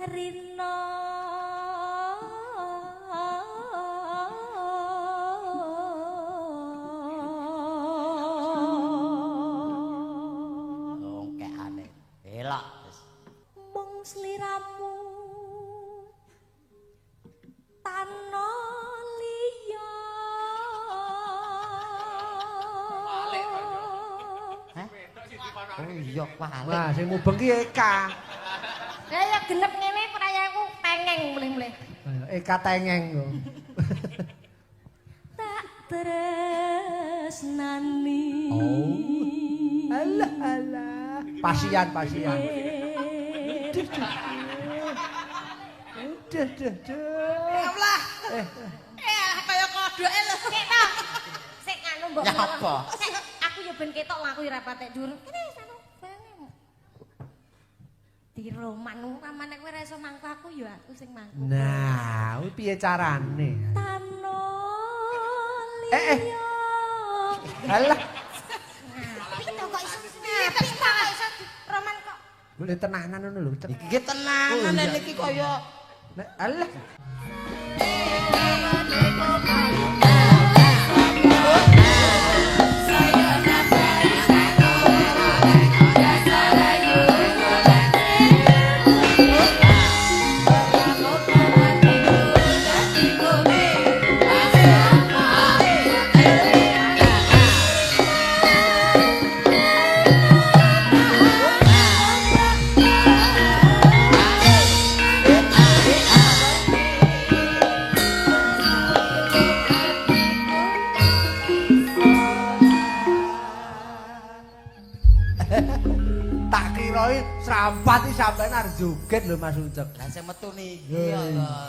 Rina Ongkekane. Elok wis. Mung sliramu tano liya. Hah? Oh iya kwalik. Wah, sing mubeng ki Eka. Lah ya genep ngene prayaku tengeng mulih-mulih. Eka tengeng kok. Tak tresnani. Oh. Alah alah. Pasian pasian. Duh duh. Duh duh duh. Allah. Eh, kaya kodoke lho. Sik to. Sik nganu mbok. Nyapa? Sik aku ya ben ketok aku ya ora patek dhuwur. Kene sanu barangnya. Diroman pamane kowe ora iso mangku aku ya aku sing mangku. Nah, kuwi piye carane? Tano Eh, eh. liya. Alah, Apik to kok iso apik to kok iso roman kok. boleh tenanan ngono lho. Iki ki tenanan Oh, iya. iki kaya Nek alah. Tak kiroi serampat iki sampean arep joget lho Mas Ucek. Lah sing metu niki Ya,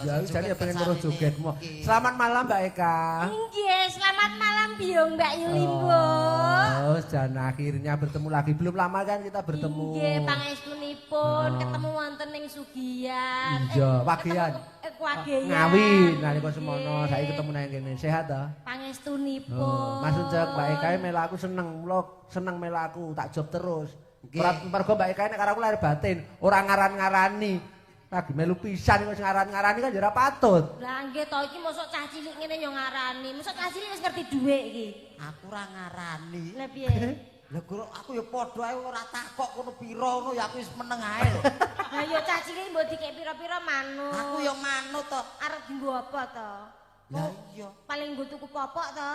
ya jane ya pengen terus jogetmu. Selamat malam Mbak Eka. Nggih, selamat malam Biyong Mbak Yulimbo. Oh, dan akhirnya bertemu lagi. Belum lama kan kita bertemu. Nggih, pangestunipun Oh. ketemu wonten ing Sugiyan. Iya, Wageyan. Wageyan. Ngawi nalika semono saiki ketemu nang kene. Sehat ta? Pangestunipun. Oh, Mas Ucek, Mbak Eka melu aku seneng, mula seneng melu aku, tak job terus. Nggih. Mergo Mbak Eka nek karo aku lahir batin, ora ngaran-ngarani. Lagi melu pisan kok sing ngaran-ngarani kan ya ora patut. Lah nggih to iki mosok cah cilik ngene yo ngarani. Mosok cah cilik wis ngerti dhuwit iki. Aku ora ngarani. Lah piye? Lah guru aku ya padha ae ora takok kono pira ngono ya aku wis meneng ae lho. Lah yo cah cilik mbok dikek pira-pira manut. Aku ya manut to. Arep dienggo apa to? Lah iya. Paling nggo tuku popok to.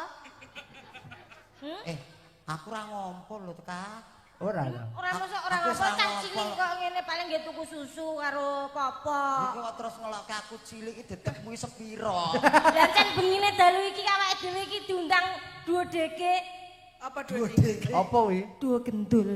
Hmm? Eh, aku ora ngompol lho, Kak. Ora ta. Ora mosok ora Aku wis ngompol ora cah cilik ngompol. kok ngene paling nggih tuku susu karo popok. Iki kok terus ngelokke aku cilik iki dedekmu iki sepiro? Lah cen bengine dalu iki awake dhewe iki diundang duo DG, Apa duwe iki? Apa kuwi? duo gendul.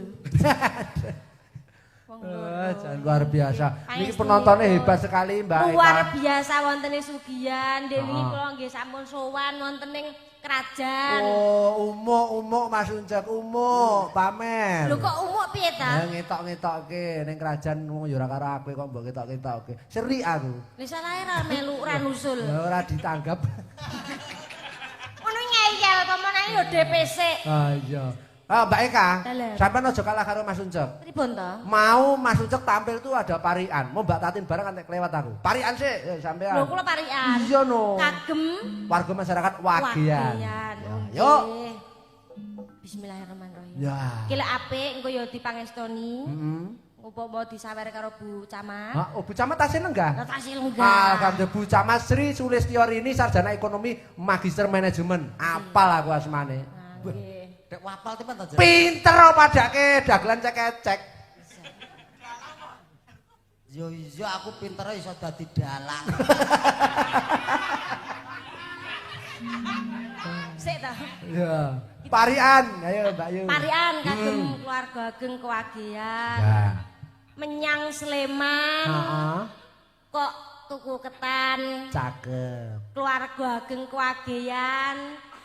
Wong Eh, jan luar biasa. Niki Pangestunipun. penontonnya hebat sekali Mbak Eka. Luar biasa wonten ing Sugiyan, dhewe wingi Ah. kula nggih sampun sowan wonten ing kerajaan. Oh, umuk-umuk Mas Uncek, umuk, pamer. Lho kok umuk piye ta? Ya ngetok-ngetokke ning kerajaan wong ya ora karo aku kok mbok ketok-ketokke. Seri aku. Lha salahe ra melu ora nusul. Ya ora ditanggap. Ngono ngeyel pamane yo DPC. Ah iya. Ah Mbak Eka, Dalem. sampean aja kalah karo Mas Uncek. Pripun to? Mau Mas Uncek tampil tuh ada parian. Mau Mbak Tatin bareng antek kelewat aku. Parian sih ya, sampean. Lho kula parian. Iya no. Kagem Warga masyarakat Wageyan. Wageyan. Ya, Oke. Yuk. Bismillahirrahmanirrahim. Ya. Ki lek apik engko ya dipangestoni. Heeh. Umpama disawer karo Bu Camat. Ah, oh, Bu Camat tasih lenggah. Lah tasih lenggah. Alhamdulillah Bu Camat Sri Sulistyorini sarjana ekonomi magister manajemen. Apal aku asmane. Nah, nggih. Dek wapal temen to, Jen? Pinter kok padake dagelan cek-cek. Yo iya aku pintere iso dadi dalang. Sik ta. Iya. Parian, ayo Mbak Yu. Parian kagem keluarga ageng Kewageyan. Ya. Menyang Sleman. Heeh. Kok tuku ketan. Cakep. Keluarga ageng Kewageyan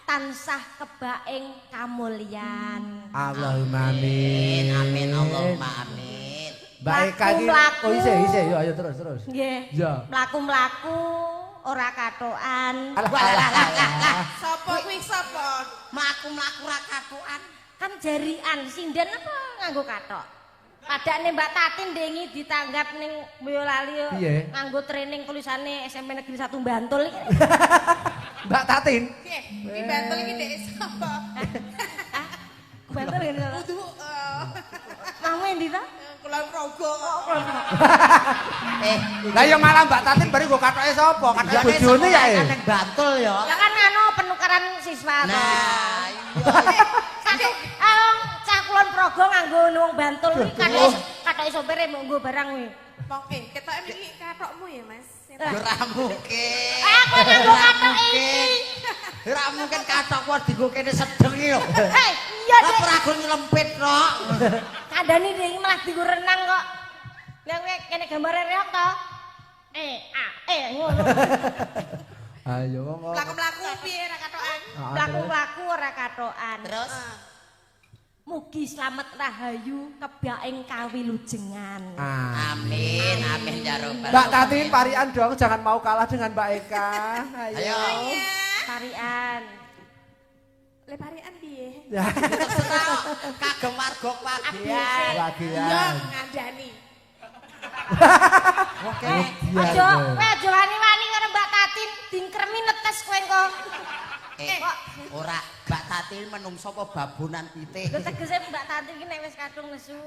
tansah kebak ing kamulyan. Allahumma amin. Amin Allahumma amin. Mbak Eka iki. Mlaku-mlaku. Oh isih isih yo ayo terus terus. Nggih. Ya. Mlaku-mlaku ora katokan. Alah alah alah. Sapa kuwi sapa? Mlaku-mlaku ra katukan. Kan jarian sinden apa nganggo katok? Padane Mbak Tatin ndengi ditanggap ning Boyolali nganggo training tulisane SMP Negeri 1 Bantul iki. Mbak Tatin. Piye? Iki Bantul iki ndek sapa? Bantul ngene to. Kudu Mamu endi to? Kulon Progo. Lah ya malah Mbak Tatin bari nggo kathoke sapa? Kathoke bojone ya. Kan ning Bantul ya. Ya kan anu penukaran siswa to. Nah, iya. Satu cah Kulon Progo nganggo wong Bantul iki kathoke sopire mbok nggo barang kuwi. Mongke, ketoke iki kathokmu ya, Mas. Ya ora mungkin. Aku nganggo kathoke iki. Ora mungkin kathokku dienggo kene sedeng iki lho. Hei, iya Lah Dek. ora gur nyelempit kok. Kandhani dhek iki malah dienggo renang kok. Lah kowe kene gambare reok to? Ngono. Ayo wong kok. Mlaku-mlaku piye ra kathokan? Mlaku-mlaku ora kathokan. Terus Mugi slamet rahayu kebaing kawilujengan. Amin, amin ya robbal. Mbak Tatin parian dong, jangan mau kalah dengan Mbak Eka. Ayo. Ayo. Parian. Le parian piye? Ya, Terserah kagem warga Kwagean. Yo Lagian. ngandani. Oke. Aja, kowe aja wani-wani karo Mbak Tatin, dingkremi netes kowe engko. Ora Mbak Tatin menungso apa babonan pitik. Lho tegese Mbak Tatin iki nek wis kadung nesu,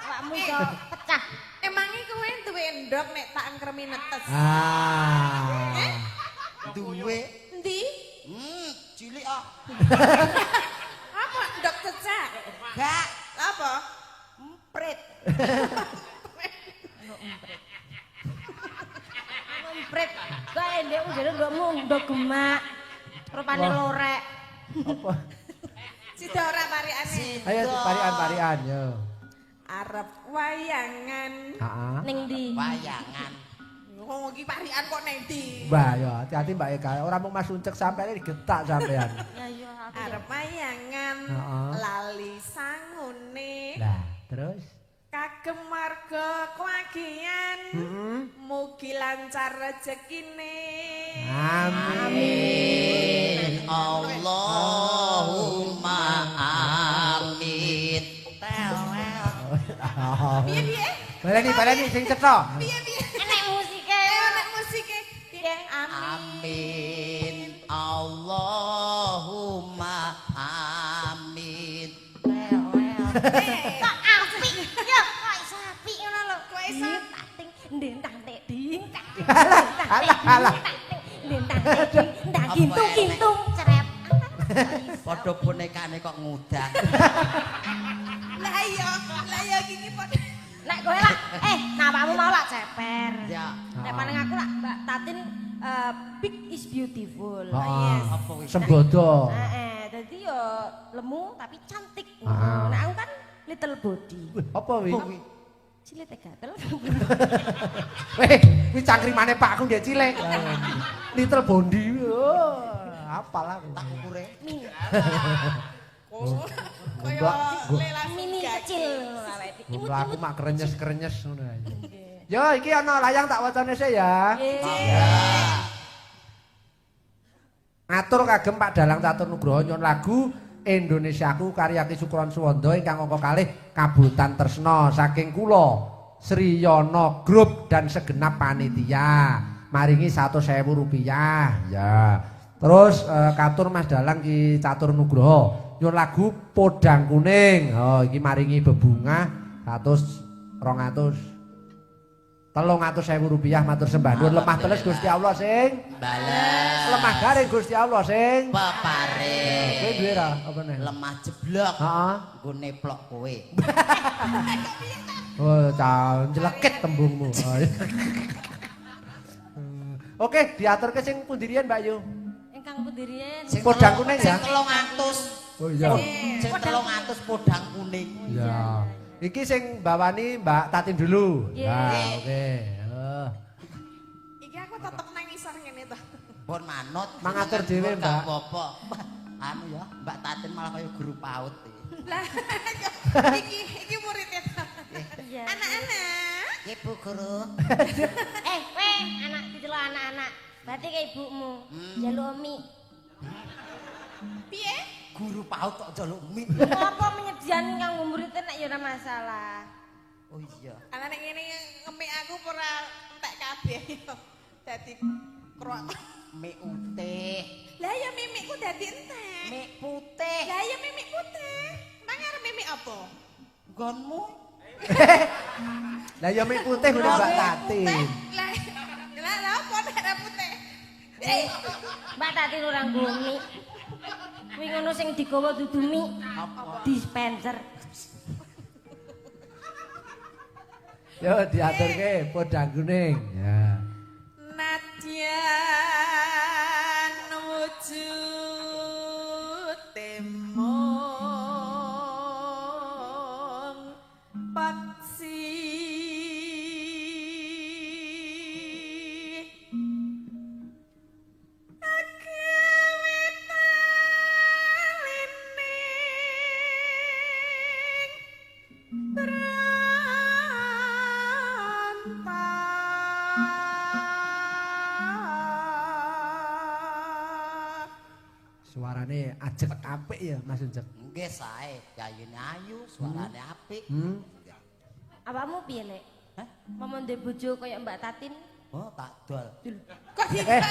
awakmu iso pecah. Emange kowe duwe endok nek tak angkremi netes? Ah. Duwe. Endi? Cilik kok. Apa endok cecak? Gak Apa? emprit. Emprit. Kok endek ujare ndokmu ndok gemak. Rupane lorek. Apa? Sida ora pariane. Ayo parian-parian yo. Arep wayangan. Heeh. Ning ndi? Wayangan. Wong iki parian kok neng ndi? Mbak yo, hati-hati Mbak Eka. Ora mung Mas Uncek sampeyan digetak sampean. Ya iya aku. Arep wayangan lali sangune. Lah, terus Kagem warga Kwagean. Mugi lancar rezekine. Amin. Allahumma amin. Piye piye? Baleni baleni sing cetha. Piye piye? Enek musike. Enek musike. Piye? Amin. Amin. Allahumma amin. Kok apik? Ya kok iso apik ngono lho. Kok iso? Ting ndentang tek ding tak ding. Alah alah. Ndentang tek ding ndak gintung gintung cerep. Padha bonekane kok ngudang. Lah iya, lah iya gini padha. Nek kowe lak nawakmu mau lak ceper. Ya. Nek paling aku lak Mbak Tatin big is beautiful. Yes. Apa kuwi? Sembodo. Heeh, dadi yo lemu tapi cantik. Ah. Nek aku kan little body. Wih, apa wi? Cilik gatel. Weh, kuwi cangkrimane pakku ndek cilik. Little Bondi. Oh, apal aku. Tak ukure. Mini, Kaya lela mini kecil awake. Aku mak krenyes-krenyes ngono ae. Yo, iki ana layang tak wacane sik ya. Ngatur kagem Pak Dalang Catur Nugroho nyuwun lagu Indonesiaku karya Ki Sukron Suwondo ingkang angka kalih Kabutan Tresna saking kula Sriyono Group dan segenap panitia maringi 100.000 rupiah ya. Terus katur Mas Dalang Ki Catur Nugroho nyuwun lagu Podang Kuning. Oh iki maringi bebungah 100 200 300.000 rupiah matur sembah nuwun. Lemah teles Gusti Allah sing Bales. lemah garing Gusti Allah sing Pepare. Kowe duwe ra apa neh? Lemah jeblok. Heeh. Nggo neplok kowe. Oh, jelekit tembungmu. Oke, diaturke sing pundi riyen, Mbak Yu? Ingkang pundi riyen? Sing Podang kuning ya? Sing 300. Oh iya. Sing 300 podang kuning. Iya. Iki sing bawani Mbak Tatin dulu. Nggih. Nah, oke. Iki aku tetep nang isor ngene to. Pun manut. Mangatur dhewe, Gak Mbak. apa-apa. Anu ya, Mbak Tatin malah kaya guru PAUD iki. Lah iki iki muridnya to. Iya. Anak-anak. Ibu guru. Kowe anak diceluk anak-anak. Berarti kayak ibumu. Njaluk mie. Piye? Guru PAUD kok njaluk mie. Apa menyediani kanggo muridnya nek ya ora masalah. Oh iya. Ana nek ngene ngemik aku ora entek kabeh. Dadi krok. Mik putih. Lah ya mimikku dadi entek. Mik putih. Lah ya mimik putih. Mang arep mimik apa? Nggonmu. Lah ya mik putih ngene Mbak Tatin. Lah lah apa nek ora putih? Mbak Tatin ora nggo mik. Kuwi ngono sing digawa dudu mik. Dispenser. Yo diaturke podang kuning. Ya. Nadyan wujud temong paksi agawe talining Suarane ajek apik ya Mas Unjek. Nggih sae, yayune ayu, suarane apik. Awakmu piye, Lek? Hah? Momo ndek bojo kaya Mbak Tatin? Oh, tak dol. Kok didol?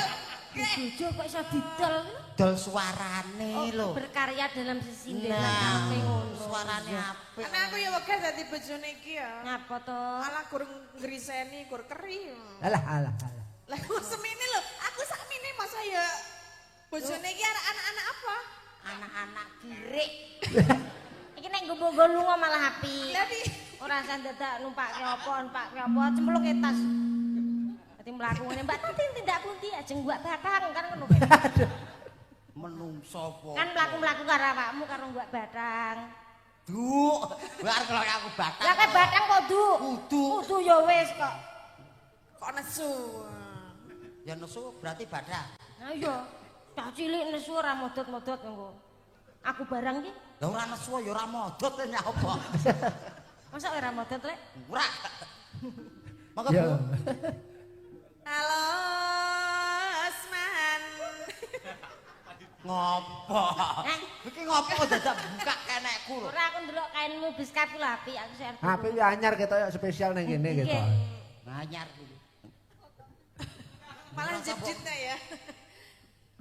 Bojo kok iso didol? Dol suarane lho. Berkarya dalam sesindenan karepe ngono. Suarane apik. Ana aku ya wegah dadi bojone iki ya. Ngapa to? Alah gur ngriseni, gur keri. Alah alah alah. Lah semene lho, aku sakmene masa ya bojone iki arek anak-anak apa? Anak-anak kirik. Iki nek nggo lunga malah apik. Lah piye? Ora usah dadak numpake apa, numpake apa, cemplungke tas. Dadi mlaku ngene Mbak Tatin tindak pundi ajeng mbak batang kan ngono kae. Menungso apa? Kan mlaku-mlaku karo awakmu karo mbak batang. Duk, bar kalau aku batang. Lah kae batang kok duk? Kudu. Kudu ya wis kok. Kok nesu. Ya nesu berarti bathang. Nah iya. Cah cilik nesu ora modot-modot engko. Aku barang iki. Lah ora nesu ya ora modot nek apa. Masa ora modot, Lek? Ora. Monggo Bu. Halus man. Ngopo? Iki ngopo kok dadak buka kenekku lho. Ora aku ndelok kainmu biskap lho apik aku sik arep. Apik ya anyar ketok spesial ning kene ketok. Anyar kuwi. Malah jejitnya ya.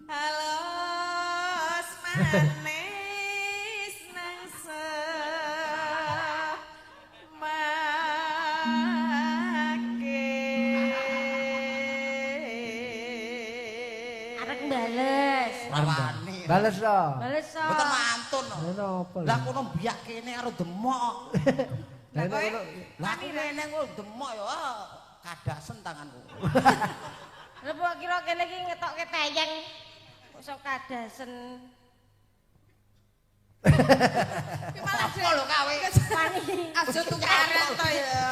Halus manis nang semake. Arek bales. Rawani. Bales to. Bales to. Mboten mantun. Ngono apa lho? Lah kono mbiyak kene karo demok. Lah kono lah aku ngene kok demok ya kadasen tanganku. Lha kok kira kene iki ngetokke teyeng kok iso kadasen. Ki malah Apa lho kawe? Wani. Aja tukaran to ya.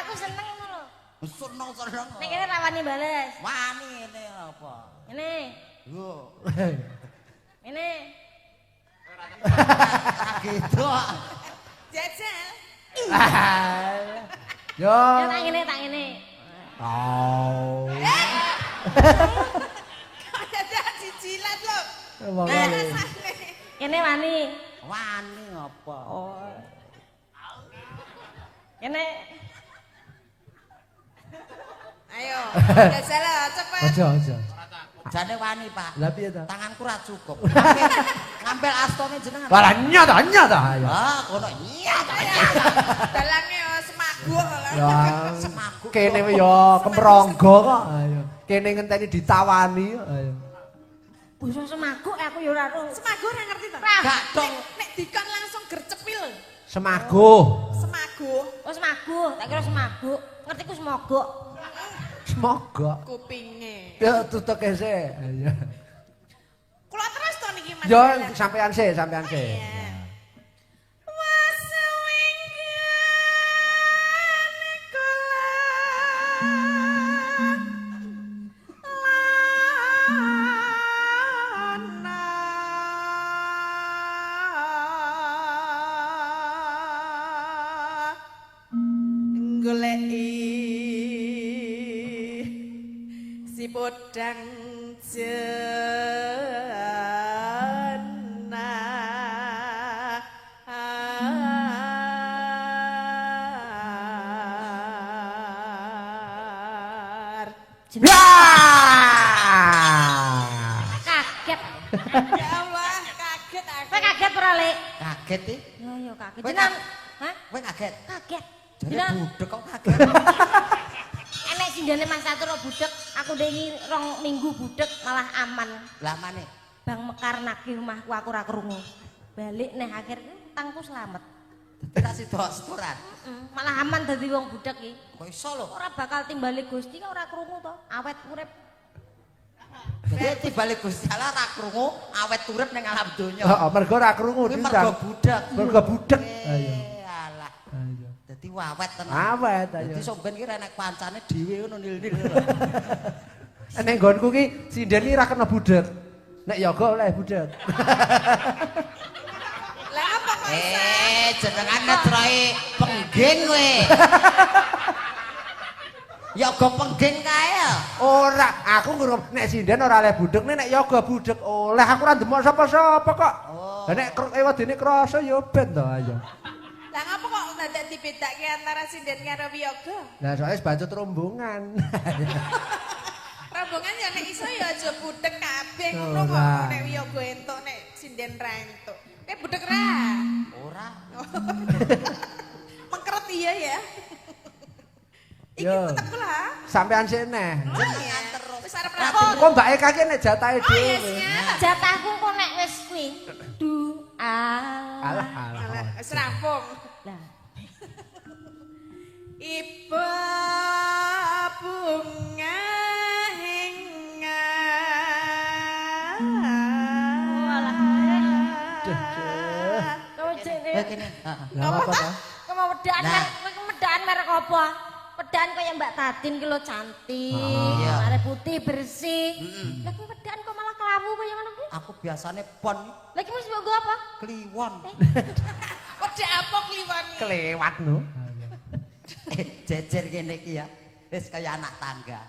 Aku seneng ngono lho. Seneng seneng. Nek kene ra wani bales. Wani ngene apa? Ngene. Yo. Ngene. Ora gitu. Jajal. Yo. Ya tak ngene, tak ngene. Oh. Kok jajal dijilat lho. Wong Rasane. Kene wani. Wani apa? Oh. Kene. Ayo, jajal cepet. Aja aja. Jane wani, Pak. Lah piye ta? Tanganku ra cukup. Ngambil astone jenengan. Lah nyata nyata ayo. Ah, kono nyata nyata. Dalange semaguk lah. Ya Semaguk. Kene ya kemronggo kok. Ayo. Kene ngenteni ditawani ayo. Basa semaguk aku ya ora ro. Semaguk ora ngerti to? Gak dong. Nek dikon langsung gercepil. Semaguh. Semaguk Oh semaguk, tak kira semabuk. Ngertiku semogok. Semogok. kupinge. Ya tutuke sik. Ayo. Kula terus to niki Mas. Yo Dalang? sampean sik, sampean sik. Iya. Goleki si podang jena. Jeneng Ya! kaget. Ya Allah, kaget aku. Kowe kaget ora, Lek? Kaget iki. Ya ya kaget. Kowe Jeneng Hah? Kowe kaget. Kaget. Jare Jeneng budek kok kaget. enek sindene Mas Catur kok budek, aku ndengi 2 minggu budek malah aman. Lah mane? Bang Mekar nagih omahku aku ora krungu. Balik neh akhir utangku slamet. Dadi ra sida setoran. Malah aman dadi wong budek iki. Kok iso lho? Ora bakal timbali Gusti kok ora krungu to. Awet urip. Dadi timbali Gusti Allah ra krungu awet urip ning alam donya. Heeh, mergo ora krungu Kuwi mergo budek. Mergo budek. Ayo. Alah. Ayo. Dadi awet tenan. Awet ayo. Dadi sok ben ki ra enek kancane dhewe ngono nil-nil. Nek nggonku ki sinden ki ra kena budek. Nek yoga oleh budek. Lah apa kok iso? Jenengan netroe pengging kowe. Yoga pengging kae ya. Ora, aku ngurung nek sinden ora oleh budek, nek yoga budek oleh aku ora ndemok sapa-sapa kok. Oh. Lah nek wedine krasa ya ben to ayo. Lah ngapa kok dadak dibedake antara sinden karo wiyaga? Lah soalnya sebacut rombongan. Rombongan ya nek iso ya aja budek kabeh ngono kok nek wiyaga entuk nek sinden ra entuk. Kowe budek ra? Ora. Mengkeret iya ya. Iki tetep lah. Sampean sik neh. Jenengan terus. Wis arep rampung. Kok Mbak Eka ki nek jatahe Oh iya dhewe. siap. Jatahku kok nek wis kuwi. Doa. Alah alah. Alah, wis rampung. Lah. Ibu bunga hinga. Walah. Duh, duh. Kowe jene. Kowe kene. Heeh. Lah apa to? Kowe mau wedaan Nah. merek, kowe wedaan merek apa? Wedaan kaya Mbak Tatin ki lho cantik, Iya. mare putih bersih. Lah kowe wedaan kok malah kelawu kaya ngono kuwi? Aku biasane pon Lah iki mesti mbok nggo apa? kliwon. Wedek apa kliwon? Kelewat no. Jejer kene iki ya. Wis kaya anak tangga.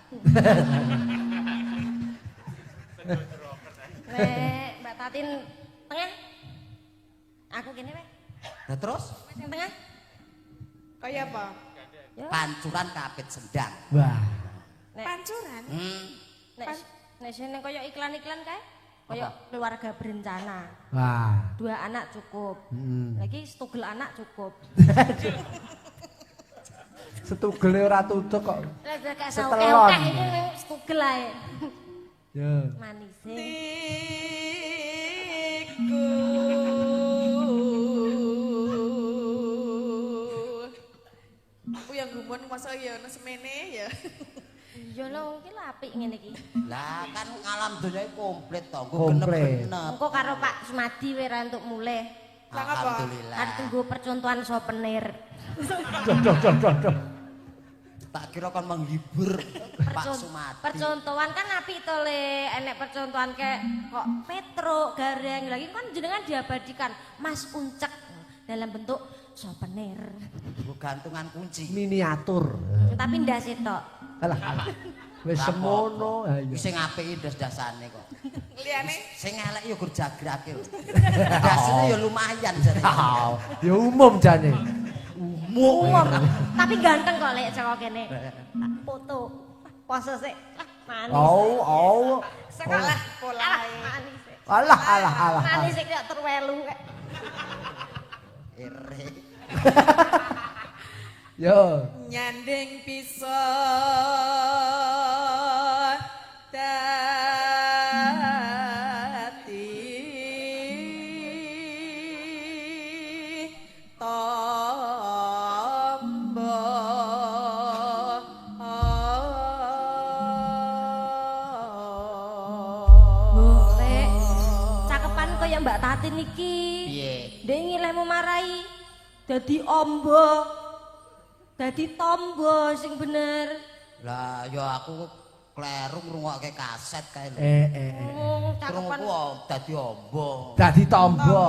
Nek Mbak Tatin tengah. Aku kene wae. Lah terus Wis yang tengah. Kaya apa? Ya. pancuran kapit sendang. Wah. Nek Pancuran. nek nek sing kaya iklan-iklan kae, kaya keluarga berencana. Wah. 2 anak cukup. Lagi setugel anak cukup. Setugele ora tutuk kok. Lah gak Setelon. saokeh iki setugel ae. Ya. Manise. Tiku. Aku yang gumun masa ya ono semene ya. Iya lho wong iki lho apik ngene iki. Lah kan alam donya iki komplit to, nggo Komplit. genep-genep. Engko karo Pak Sumadi wae ra entuk mulih. Lah ngapa? Alhamdulillah. Arep tunggu percontohan souvenir. Duh duh duh duh duh. Tak kira kon menghibur Pak Sumadi. Percontohan kan apik to Le, enek percontohan kayak kok Petro Gareng lagi kan jenengan diabadikan Mas Uncek dalam bentuk souvenir. Nggo gantungan kunci. Miniatur. Tapi ndase tok. Alah alah. Wis semono. Ha iya. Sing apik ndas-ndasane kok. Liyane Sing elek ya gur jagrake lho. Ndasane ya lumayan jane. Ya umum jane. Umum. Tapi ganteng kok Lek cowok kene. Tak foto. Pose sik. Ah, manis. Oh, oh. salah polahe. Manis. Alah alah alah. Manis sik kaya terwelu kek. Ere. Yo. Nyanding bisa dadi tombo. Boleh. Cakepan kaya Mbak Tatin iki. Piye? Ndek ngilehmu marai dadi ombo. Dadi tombo sing bener. Lah ya aku kleru ngrungokke kaset kae lho. Oh, cakepan Krunguku dadi ombo. Dadi tombo.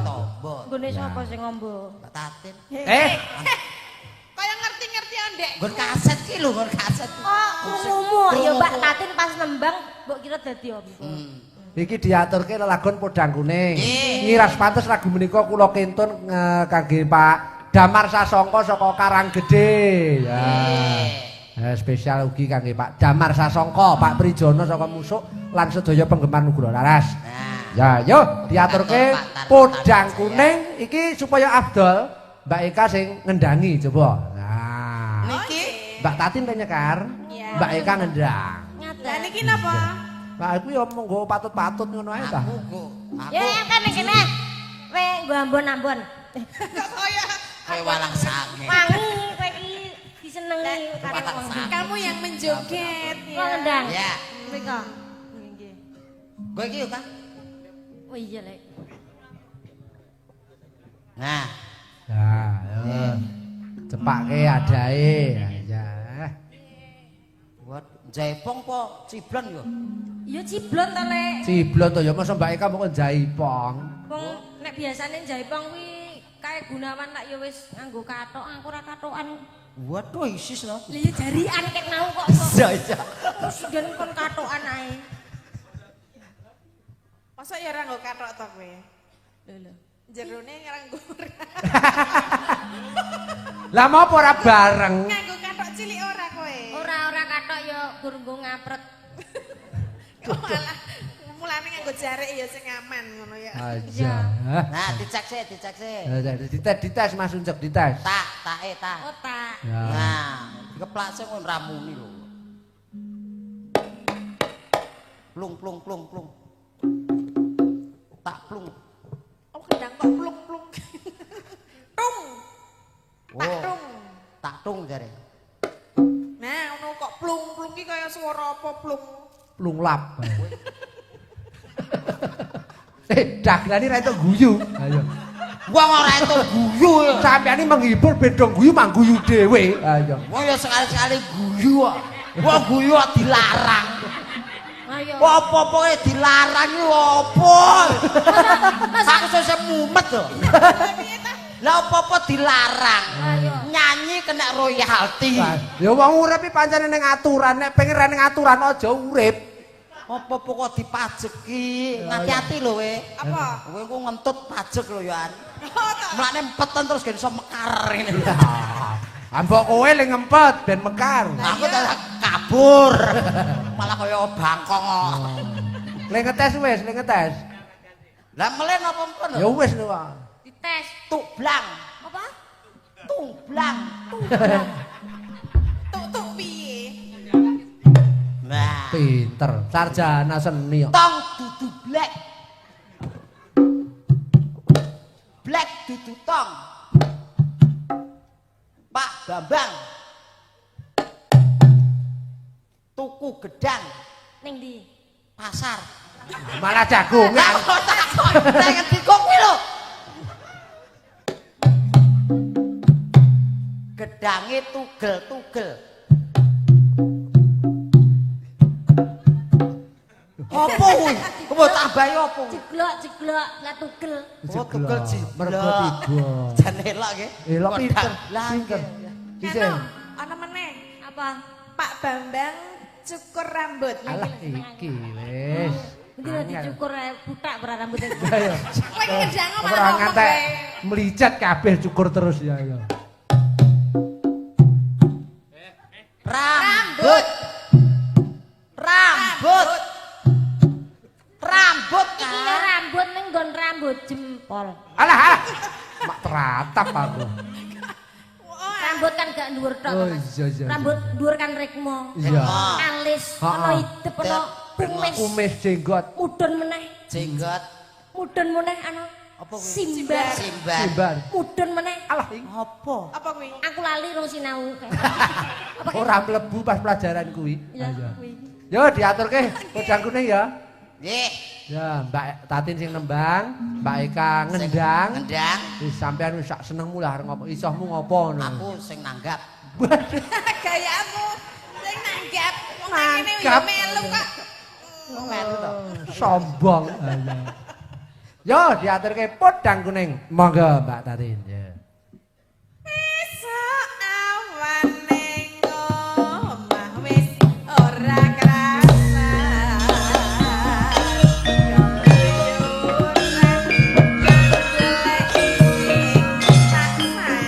Tombo. nggone sapa sing ombo? Mbak Tatin. Eh, Kaya ngerti-ngerti ndek. Nggon kaset ki lho, nggon kaset. Oh, krungumu ya Mbak Tatin pas nembang mbok kira dadi ombo. Iki diaturke lelagon Podang Kuning. Ngiras pantes lagu menika kula kintun kangge Pak Damar Sasongko saka Karanggede. Ya. Spesial ugi kangge Pak Damar Sasongko, Pak Prijono saka Musuk lan sedaya penggemar Nugroho Laras. Nah. Ya, yo diaturke Pak Tarno podang Tanjaya. kuning iki supaya afdol Mbak Eka sing ngendangi coba. Nah. Niki Mbak Tatin kan nyekar, Iya. Mbak Eka ngendang. Ngaten. Lah niki napa? Lah aku ya monggo patut-patut ngono ae ta. aku kok. Aku Ya yang kan ning kene. Kowe nggo ambon-ambon. Kok kaya kowe walang sange. Wangi kowe iki disenengi karo Walang wong. sange. kamu yang menjoget Kok ya. ngendang? Ya. Mriko. Nggih. Kowe iki yo, Kang. Oh iya lek. Nah, Nah, yo. Cepake adae. Ya. buat jaipong po ciblon yo. Ya ciblon to lek. Ciblon to ya masa Mbak Eka mok jaipong. Wong nek biasane jaipong kuwi kae Gunawan lak ya wis nganggo kathok, aku ora kathokan. Waduh isis no. Lah ya jarian ket mau kok kok. Iya iya. Terus den kon kathokan ae. Masa ya ora nggo kathok to kowe? Lho lho. Jerone ora nggo. Lah mau apa ora bareng? Nganggo kathok cilik ora kowe? Ora ora kathok ya gur nggo ngapret. Kok malah mulane nganggo jarik ya sing aman ngono ya. Aja. Nah, dicek sih, dicek sih. Dites dites Mas Uncek dites. Tak, tae tak. Oh tak. Ya. Nah, dikeplak sing ngono ramuni lho. Plung plung plung plung. Tak plung. Oh kendang kok plung-plung. Tung. Tak Oh. tung. Tak tung jare. Nah, ngono kok plung-plung ki kaya swara apa plung. Plung lap. Dagelane ra entuk guyu. Ayo. Wong ora entuk guyu ya. Sampeyan iki menghibur beda guyu mangguyu dhewe. Ayo. Wong ya sekali-sekali guyu kok. Wong guyu kok dilarang. Ayo. Apa-apa dilarang iki apa? Aku sesuk mumet to. Lah apa-apa dilarang. Ayo. Nyanyi kena royalti. Ya wong urip iki pancen ning aturan, nek pengen ra ning aturan aja urip. Apa-apa kok dipajeki. Hati-hati lho kowe. Apa? Kowe ku ngentut pajek lho ya. Oh, toh. Mulane empeten terus gen iso mekar ngene lho. Ambok kowe le ngempet ben mekar. Aku tak kabur. Malah kaya bangkong kok. Le ngetes wis, le ngetes. Lah melen apa empun? Ya wis lho, Pak. Dites. Tublang, Apa? tublang. Tuk-tuk piye? Nah, Pinter, sarjana seni kok. tong dudu blek. Blek dudu tong. Pak Bambang. Tuku gedang Ning ndi? pasar. Malah jagongan. Lah kok takon, nang ngendi kok kuwi lho. Gedange tugel-tugel. Apa kuwi? Apa tambahi apa kuwi? Jeglok jeglok lah tugel. Oh, tugel jiblok. Mergo tiba. Jan elok nggih. Elok pinter, Lah pinter. nggih. Bisa. Anu, ana meneh. Apa? Pak Bambang cukur rambut. Alah iki wis. Endi lho dicukur ae butak ora rambutnya. Ayo. Kowe iki ngendang Ora malah ngomong ngantek kowe. mlicet kabeh cukur terus ya ya. Rambut. Rambut. Rambut Iki lho kan. rambut ning nggon rambut jempol. Alah alah. Mak teratap aku. Oh, Rambut kan gak dhuwur tok. Oh, Mas. iya, iya, iya. Rambut dhuwur kan rikmo. Iya. Alis, Ha-ha. ana idep, ana kumis. Kumis jenggot. Mudun meneh, Jenggot. mudun meneh ana Apa kuwi? simbar. Simbar. Simbar. Mudun meneh. Alah iki Apa? Apa kuwi? Aku lali rong sinau. Apa kae? ora mlebu pas pelajaran kuwi. Ya, Ayo. kuwi. Yo diaturke podang kuning ya. Nggih. Ya, Mbak Tatin sing nembang, Mbak Eka ngendang. Ngendang. Wis sampean wis sak senengmu lah arep ngopo, isohmu ngopo ngono. Aku sing nanggap. Gayamu sing nanggap. Wong nang kene yo Nanggap. melu kok. Wong melu to. Sombong. Ayo. Yo diaturke podang kuning. Monggo Mbak Tatin. Ya. Esuk awan ning omah wis ora kerasa. Keluyuran golek sing tak sayang.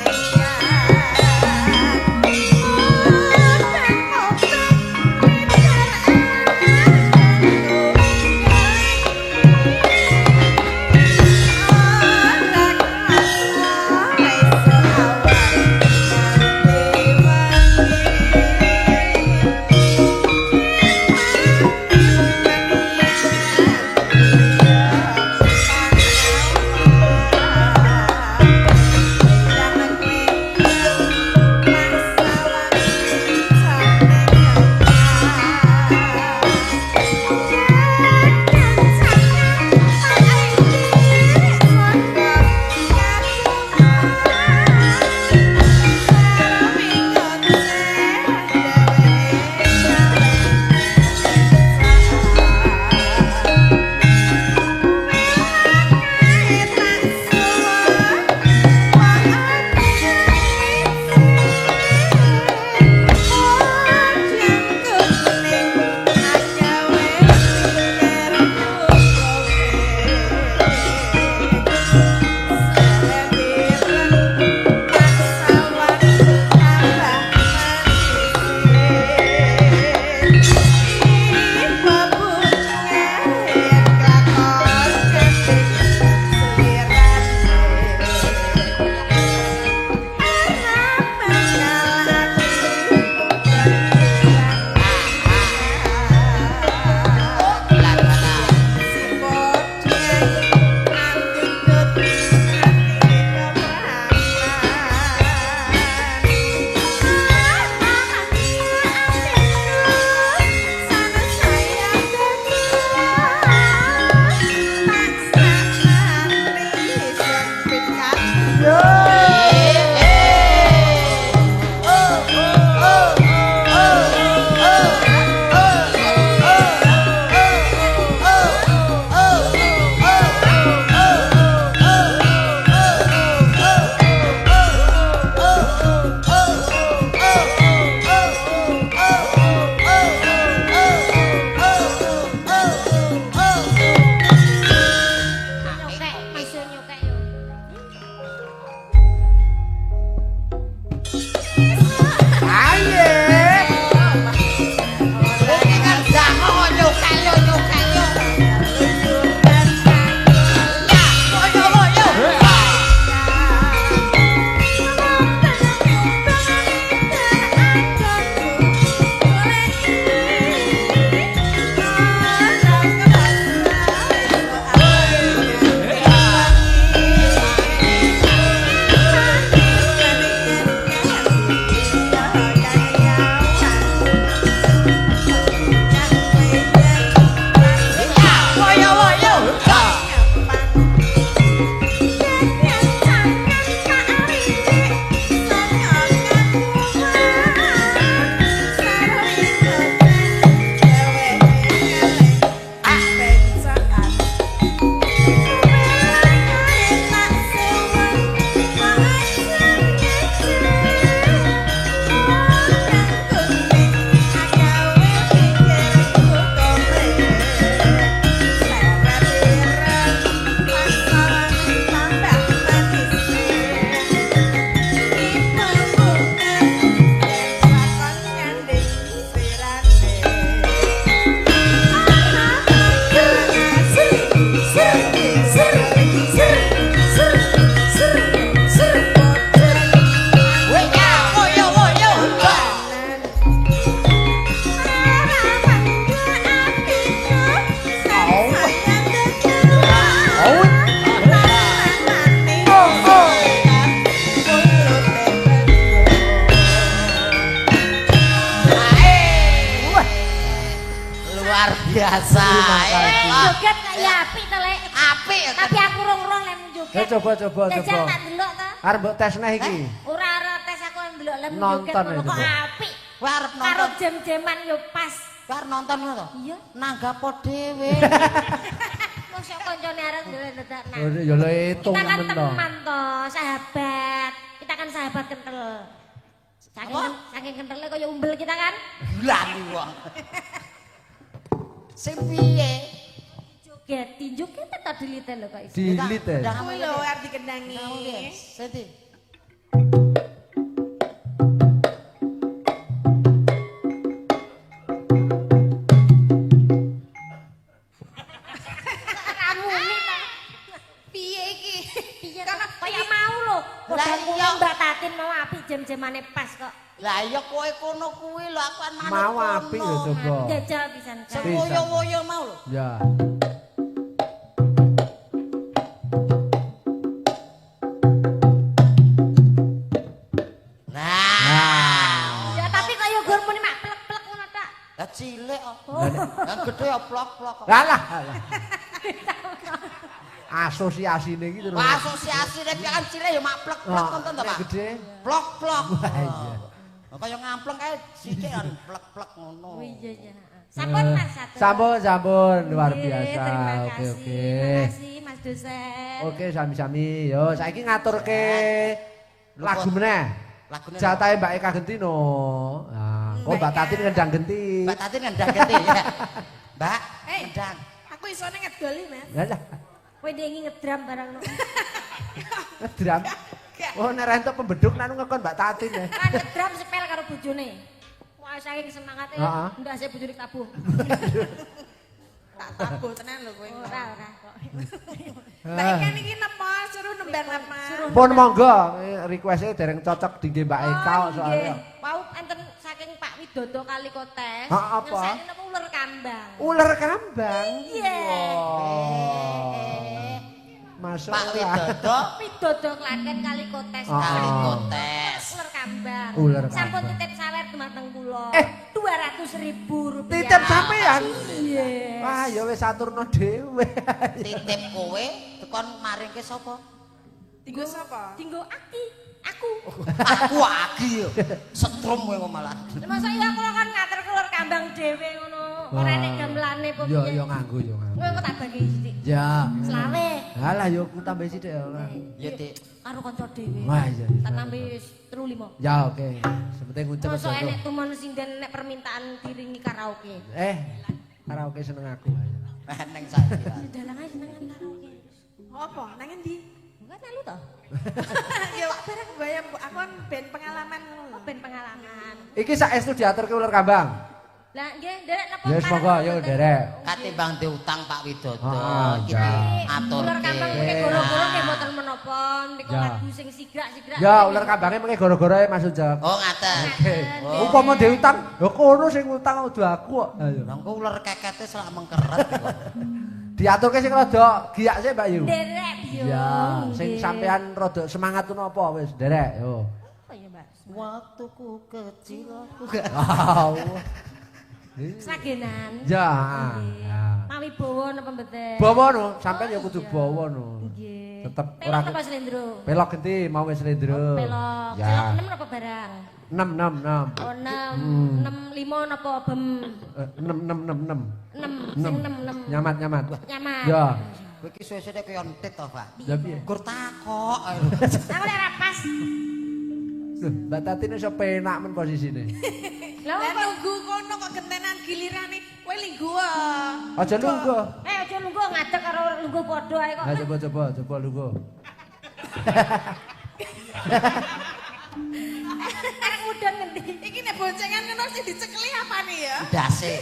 biasa. Joget kaya apik to, Lek. Apik. Tapi aku rong-rong lek joget. Coba. Jajal tak delok to. Arep mbok tes neh iki. Ora tes aku ndelok lek joget ngono kok apik. Kowe arep nonton. Karo jam-jaman yo pas. Kowe arep nonton ngono to? Iya. Nanggapo dhewe. Mosok koncone arep ndelok dadak nang. Ya lho hitung Kita kan men to. teman to, sahabat. Kita kan sahabat kental. Saking kentalnya kaya umbel kita kan. Gila wong. Sing piye? Joget, joget tetep dilite lho kok iso. Dilite. Kuwi lho arep dikendangi. Sedi. Ramune ta. Piye iki? Piye kaya mau lho. Lah iya Mbak Tatin mau apik jam-jamane pas kok. Lah iya kowe kono kuwi lho aku kan manut. Mau apik lho coba. Jajal pisan kan. Sing woyo-woyo mau lho. Ya. Nah. Ya tapi kaya gur muni mak plek-plek ngono tok. Lah cilik kok. Lah gedhe ya plok-plok kok. Lah lah. Asosiasine iki terus. Asosiasine piye kan cilik ya mak plek-plek nonton to, Pak. Gede. Plok-plok. Wah iya. Kaya ngampleng kae sithik kan plek-plek ngono. Oh iya iya. Sampun Mas satu. Sampun luar biasa. Oke oke. Terima kasih Mas dosen. Oke sami-sami. Yo saiki ngaturke lagu meneh. Lagune jatahe Mbak Eka Gentino. Nah, kok Mbak Tatin ngendang genti. Mbak Tatin ngendang genti ya. Mbak, ngendang. Aku isone ngedoli, Mas. Lah lah. Kowe ndengi ngedram barang no. Ngedram. Oh nek ra entuk pembeduk nanu ngekon Mbak Tatin ya. Kan ngedram sepel karo bojone. Wah saking semangate ndase bojone tabuh. Tak tabuh tenan lho kowe. Ora ora kok. Mbak Eka niki napa suruh nembang napa? Pun monggo request-e dereng cocok dingge Mbak Eka kok soalnya. Wau enten saking Pak Widodo Kalikotes. Apa? Ngersakne napa uler kambang. Uler kambang. Iya. Masuk Pak Widodo Widodo Klaten Kalikotes. Kalikotes. Uler kambang. Uler kambang. Sampun titip sawer dumateng kula. 200.000 rupiah. Titip sampean? Iya. Wah, ya wis aturno dhewe. Titip kowe tekon maringke sapa? Dinggo sapa? Dinggo aki. Aku. Aku aki yo. Setrum kowe malah. Masa iya kula kan ngatur uler kambang dhewe ngono. Ora enek gamelane apa piye. Ya ya nganggo ya nganggo. Kowe kok tak bagi sithik. Ya. Selawe. Halah yo ku tambahi sithik ya ora. Ya Dik. Karo kanca dhewe. Wah iya. Tak tambahi 35. Ya oke. Sepenting ngucap. Mosok enek tumon sinden nek permintaan diringi karaoke. Karaoke seneng aku. Neng saiki. Dalang ae senengan karaoke. Apa? Nang endi? Enggak melu to. Ya bareng bayang aku kan ben pengalaman ngono lho. Ben pengalaman. Iki saestu diaturke uler kambang. Lah nggih nderek napa? Ya wis monggo yo nderek. Katimbang diutang Pak Widodo iki aturke. Uler kambang mengke goro-goro nggih mboten menapa niku lagu sing sigrak-sigrak. Ya uler kambange mengke goro-goro e Mas Ujak. Oh ngaten. Oke. Upama diutang, ya kono sing utang kudu aku kok. Ayo. Lah engko uler kekete selak mengkeret kok. Diaturke sing rada giyak sik Mbak Yu. Nderek yo. Ya, sing sampean rada semangat ngono apa wis nderek yo. Apa ya Mbak? Waktuku kecil aku. Sragenan. Ya. Mawi bawa napa mboten? Bawa no, sampean ya kudu bawa no. Nggih. Tetep ora pelok napa slendro? Pelok genti mau wis slendro. Pelok. Ya. Pelok 6 napa barang? 6 6 6. Oh 6. 6 5 napa bem? 6 6 6 6. 6 sing 6 6. Nyamat nyamat. Nyamat. Ya. Kowe iki suwe-suwe kaya entit to, Pak. Ya piye? Gur takok. Aku nek ora pas. Lho, Mbak Tatin iso penak men posisine. Lah nunggu kono kok gentenan gilirane. Kowe linggo ah. Aja lungguh. Aja lungguh ngadeg karo lungguh padha ae kok. Ha coba coba coba lungguh. Arek mudhun ngendi? Iki nek boncengan ngono sing dicekeli apane ya? Ndase.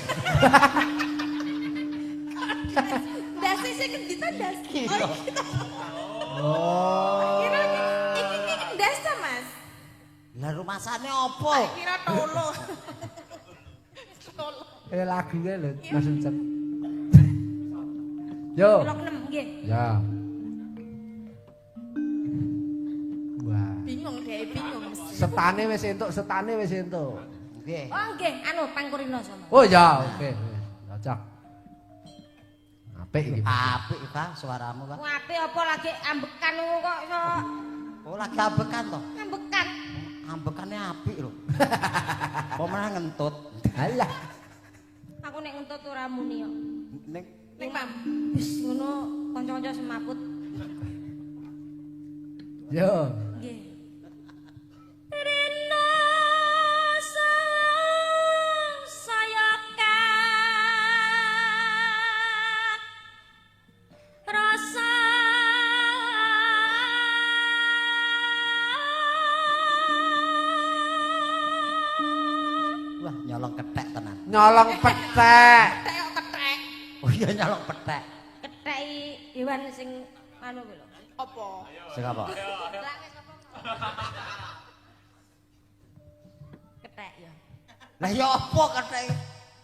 Ndase sing ngendi to ndas? Oh iki to. Oh. Kira iki iki ndas ta, Mas? Lah rumasane opo? Tak kira tolo. Tolo. Lagunya lho Mas Ucap. Yo. Pelok 6 nggih. Ya. Wah. Bingung deh, bingung mesti. Setane wis entuk, setane wis entuk. Nggih. Oh nggih, anu Pangkurino sama. Oh ya, oke. Cocok. Apik iki. Apik Kak suaramu Kak. Apik apa lagi ambekan kok iso. Oh lagi ambekan to? Ambekan. Ambekane apik lho. Apa meneh ngentut. Alah. Aku nek ngentut ora muni kok. Ning ning mam. Wis ngono kanca-kanca semaput. Yo. Nggih. Rena saya rasa wah nyolong kethek tenan. Nyolong pethek. Kethek kok kethek. Oh iya nyolong pethek. Kethek hewan sing anu kuwi lho. Apa? Sing apa? Kethek ya. Lah ya apa kethek?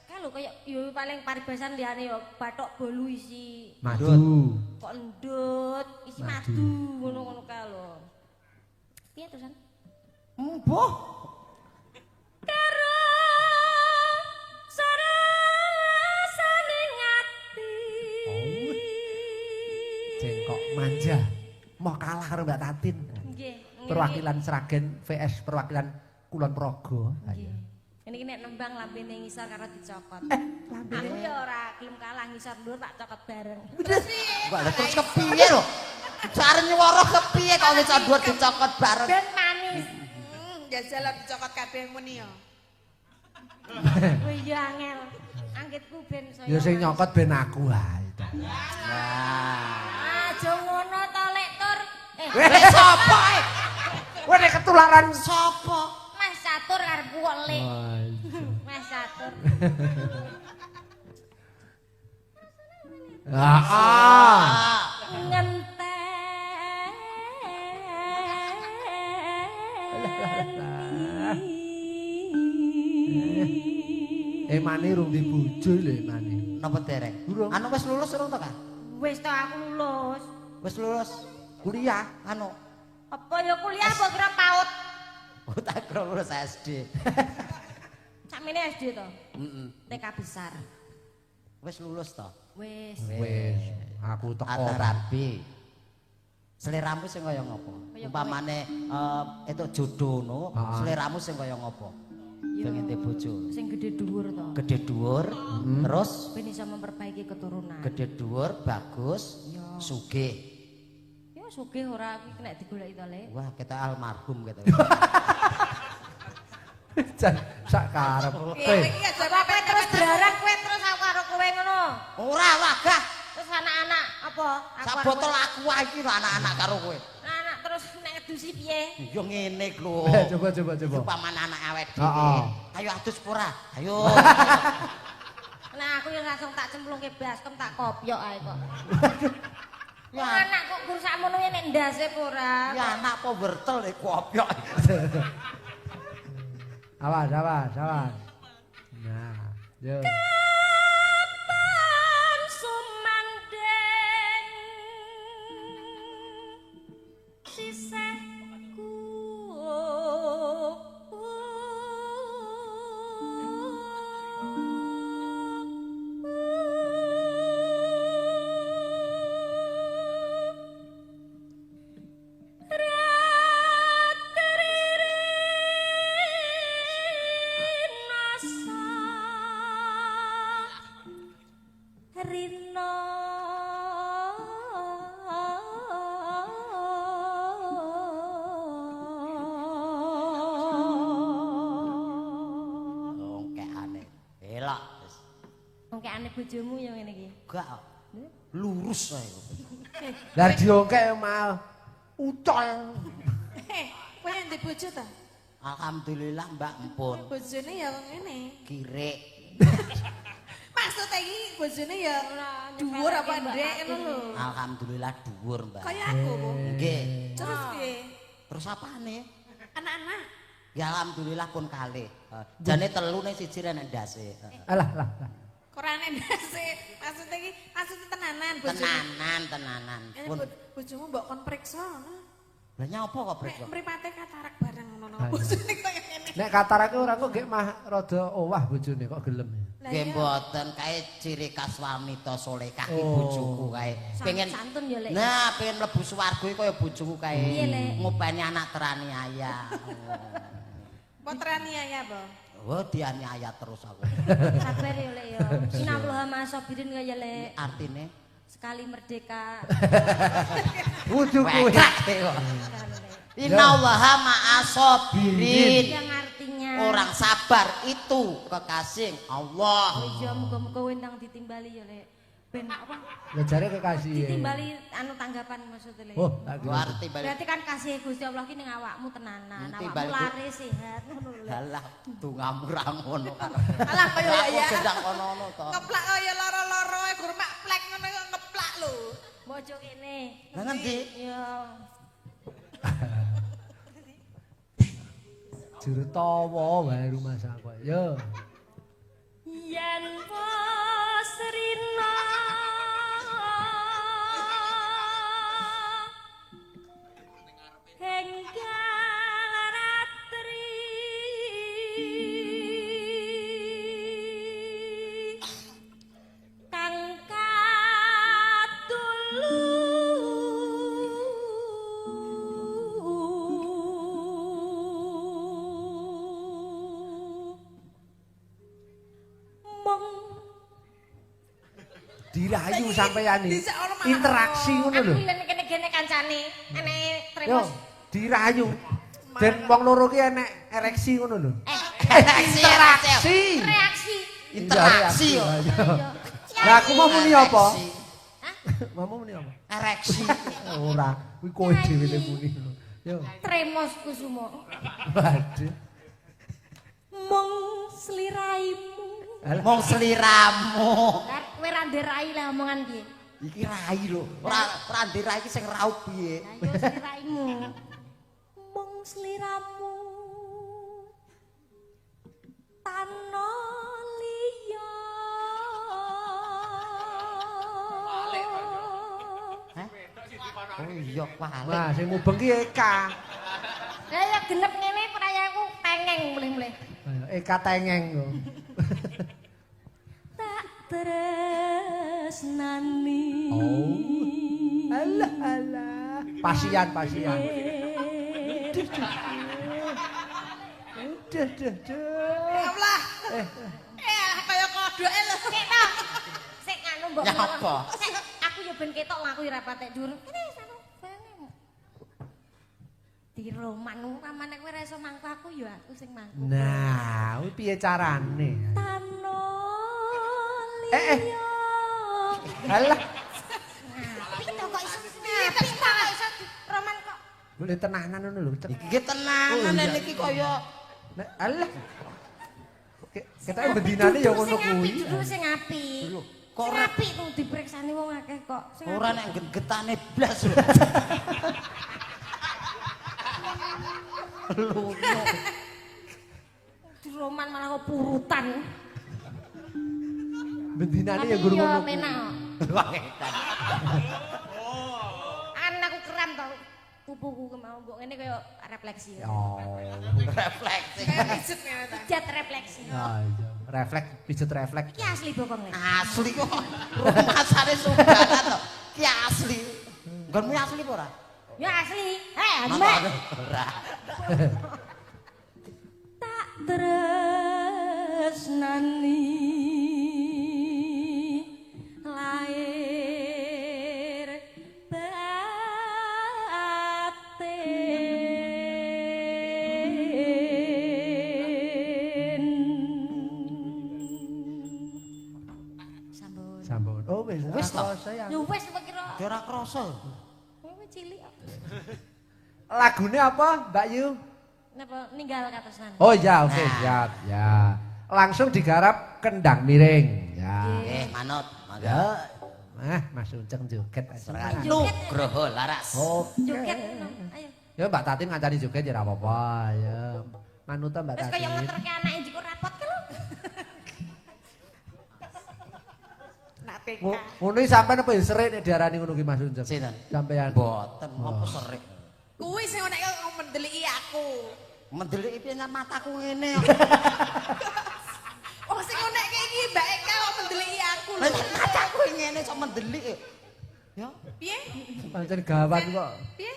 Kae lho kaya ya paling paribasan liyane ya bathok bolu isi madu. Kok endut, isi madu ngono-ngono kae lho. Piye terusan? Mbuh. Karo sarasane ngati. Oh. Cengkok manja. Mau kalah karo Mbak Tatin. Nggih. Perwakilan Sragen VS perwakilan Kulon Progo. Nggih. Ini nek nembang lambene ngisor karo dicokot. Lambene. Aku ya ora gelem kalah ngisor dhuwur tak cokot bareng. Wah, lah terus kepiye lho? Jare nyuwara kepiye kok ngisor dhuwur dicokot bareng? Ben manis. Jajal dicokot kabeh muni ya. Oh iya angel. Anggitku ben saya. Ya sing nyokot ben aku wae to. Nah. Aja ngono to Lek Tur. Lek sapa? Kowe nek ketularan sapa? Mas Catur karepku kok Lek. Mas Catur. Heeh. Ngenteni. Emane rung di bojo lho emane. Napa dereng? Anu wis lulus urung to, Kak? Wis to aku lulus. Wis lulus kuliah anu. Apa ya kuliah apa kira PAUD? Oh tak kira lulus SD. Sakmene SD to? Heeh. TK besar. Wis lulus to? Wis. Wis, aku teko. Rabi. Seleramu sing kaya ngopo? Umpamane entuk jodoh ngono, seleramu sing kaya ngopo? Pengen bojo. Sing gede dhuwur to. Gede dhuwur, terus ben iso memperbaiki keturunan. Gede dhuwur, bagus, sugih. Ya sugih ora kuwi kena digoleki to, Lek. Wah, kita almarhum gitu. Jan sak karepe. Apa terus berharap kowe terus aku karo kowe ngono? Ora, wagah. Terus anak-anak apa? Sak botol aku wae iki lho anak-anak karo kowe. Anak terus nek ngedusi piye? Ya ngene lho. Coba coba coba. Umpamane anak awake dhewe. Ayo adus pora. Ayo. Nah aku yang langsung tak cemplungke baskom tak kopyok ae kok. Ya anak kok gur sakmono nek ndase apa ora? Ya anak apa wertel nek kopyok. Awas, awas, awas. Nah, yo. Kapan sumandeng sisihku bojomu ya ngene iki. Gak. Lurus ae. Lah diongkek mal ucol. Kowe ndek bojo ta? Alhamdulillah Mbak empun. Bojone ya ngene. Kirik. Maksud iki bojone ya dhuwur apa ndek ngono lho. Alhamdulillah dhuwur, Mbak. Kaya aku kok. Nggih. Terus piye? Terus apane? Anak-anak. Ya alhamdulillah pun kalih. Jane telu ning siji nek ndase. Alah lah. Ora ndase. Maksudnya iki maksudnya tenanan bojone. Tenanan, tenanan. Pun bojomu mbok kon priksa ngono. Lah nyapa kok priksa? Nek mripate katarak bareng ngono bojone kaya ngene. Nek katarak ora kok nggih mah rada owah bojone kok gelem. Nggih mboten kae ciri khas wanita salehah ki bojoku kae. Pengen santun ya Lek. Nah, pengen mlebu swarga iki kaya bojoku kae. Ngopeni anak teraniaya. Apa teraniaya, Bo? Oh, dianiaya terus aku. Sabar ya Lek ya. Innallaha ma'as-sabirin kaya Lek. Artine sekali merdeka. Kudu kuwi. Innallaha ma'as-sabirin. Yang artinya orang sabar itu kekasih Allah. Oh iya, muga-muga wendang ditimbali ya Lek. Ben apa? Ya jare kekasih. Ditimbali anu tanggapan maksudnya Lek. Oh, berarti kan kasih Gusti Allah ki ning awakmu tenanan, awakmu lari sehat ngono lho. Halah, dongamu ra ngono kan. Alah kaya ya. Gendang kono-kono to. Ngeplak kaya loro-loro e gur mak plek ngono kok ngeplak lho. Mbok aja kene. Lah ngendi? Iya. Juru tawa wae rumah aku. Yo. Yen wis rina hingga ratri kang katulu mong dirayu sampeyan iki interaksi ngono lho. Aku kene-kene kancane enek tremos. Dirayu. Ben wong loro ki enek ereksi ngono lho. Interaksi. Reaksi. Interaksi yo. Lah aku mau muni apa? Hah? Mau muni apa? Ereksi. Ora, kuwi kowe dhewe sing muni. Yo. Tremos kusumo. Waduh. Mung sliraimu. Mung sliramu. Lah kowe ra ndek rai lah omongan piye? Iki rai lho. Ora ora ndek rai iki sing raup piye? Lah yo sliraimu. Mung sliramu. Tano liya. Hah? Oh iya walik. Wah, sing mubeng ki Eka. Lah ya genep ngene prayaku tengeng mulih-mulih. Eka tengeng kok. Tak tresnani. Oh. Alah alah. Pasian pasian. Duh duh duh. Ya Allah. Kaya kodoke lho. Sik to. Sik anu mbok. Nyapa? Sik aku ya ben ketok aku ya ora patek dhuwur. Kene sanu bane. Di roman pamane kowe ora iso mangku aku ya aku sing mangku. Nah, kuwi piye carane? Tano liya. Alah. Apik to kok iso. Apik to kok iso roman kok. Boleh tenanan ngono lho. Iki tenanan iki kaya alah. Ketake bendinane ya ngono kuwi. Duduk sing apik. Lho, kok ora apik tuh dipriksani wong akeh kok. Ora nek getane blas lho. Luno. Di roman malah kok purutan. Bendinane ya guru ngono. Iya penak. Anakku keram tau. Pupuku mau mbok ngene kaya refleksi. Oh, refleksi. Kayak pijet ngene ta. Pijet refleksi. Ah iya, refleks, pijet refleks. Iki asli bokong le. Asli kok. Rumasane sumbangan to. Ki asli. Nggonmu asli apa ora? Ya asli. Eh, Mak. Ora. Tak tresnani lahir batin. Sampun. Sampun. Oh wis wis to. Ya wis kok kira. Ora krasa. Kowe cilik kok. Lagune apa, Mbak Yu? Napa ninggal katresnan. Oh ya, oke, Nah. siap. Ya. Langsung digarap kendang miring. Ya. Nggih, manut. Mangga. Ya. Nah, Mas Unceng joget. Nugroho Laras. Oke. Joget ngono. Ayo. Ya Mbak Tatin ngancani joget ya ora apa-apa. Ya. Manut ta Mbak Wis kaya Tatin. ngeterke anake njiko rapot ki lho. Nak TK. Ngono iki sampean apa ya serik nek diarani ngono ki Mas Unceng? Sinten? Sampean. Mboten, apa serik. Kuwi sing nek kok mendeliki aku. Mendeliki piye mataku ngene kok. Oh sing nek iki Mbak Eka kok mendeliki aku lho. Mataku ngene kok mendelik. Ya. Piye? Pancen gawat kok. Piye?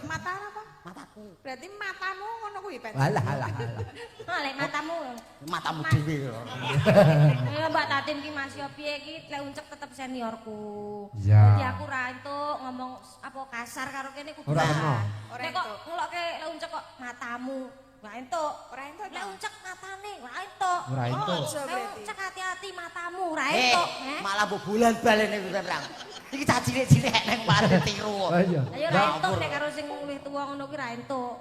Mata apa? Mataku. Berarti matamu ngono kuwi, Pak. Alah alah alah. Lek matamu. Matamu dhewe lho. Ya Mbak Tatin ki Mas yo piye iki lek uncek tetep seniorku. Dadi aku ra entuk ngomong apa kasar karo kene kudu. Ora kena. Nek kok ngelokke lek uncek kok matamu. Ora entuk. Ora entuk. Lek uncek matane ora entuk. Ora entuk. Lek uncek hati-hati matamu ora entuk. Malah mbok bulan-balene kuwi Prang. Iki cah cilik-cilik nek malah tiru. Lah iya. Ayo ora entuk nek karo sing luwih tuwa ngono kuwi ora entuk.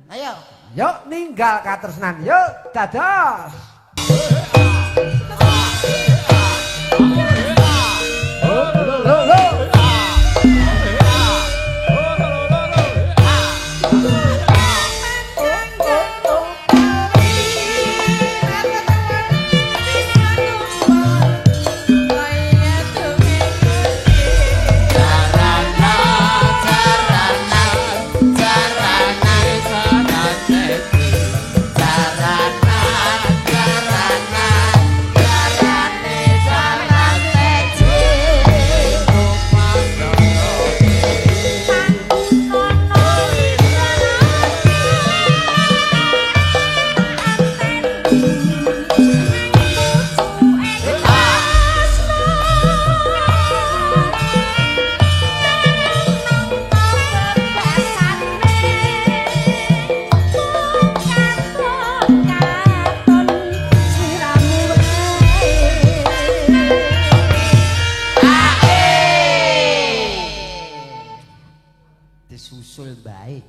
Ayo. Yuk ninggal katresnan. Yuk dados. Disusul bae.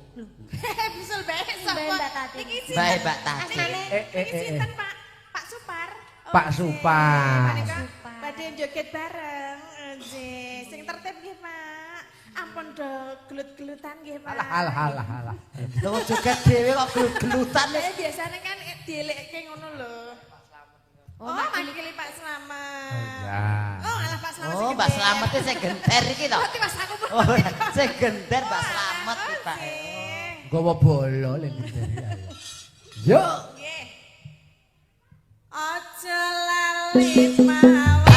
Disusul bae sapa? Iki sinten? Mbak Tatin. Iki sinten Pak? Pak Supar. Pak Supar. Badhe joget bareng. Nggih, sing tertib nggih, Pak. Ampun do gelut-gelutan nggih, Pak. Alah alah alah. Lho joget dhewe kok gelut-gelutan. Lah biasane kan dielekke ngono lho. Oh, makili Pak Slamet. Oh, alah Pak Slamet. Oh, Pak Slamet sing genter iki to. Oh, sing genter Pak Slamet iki, Pak. Nggawa bola lek genter. Yo. Nggih. Aja lali mawon.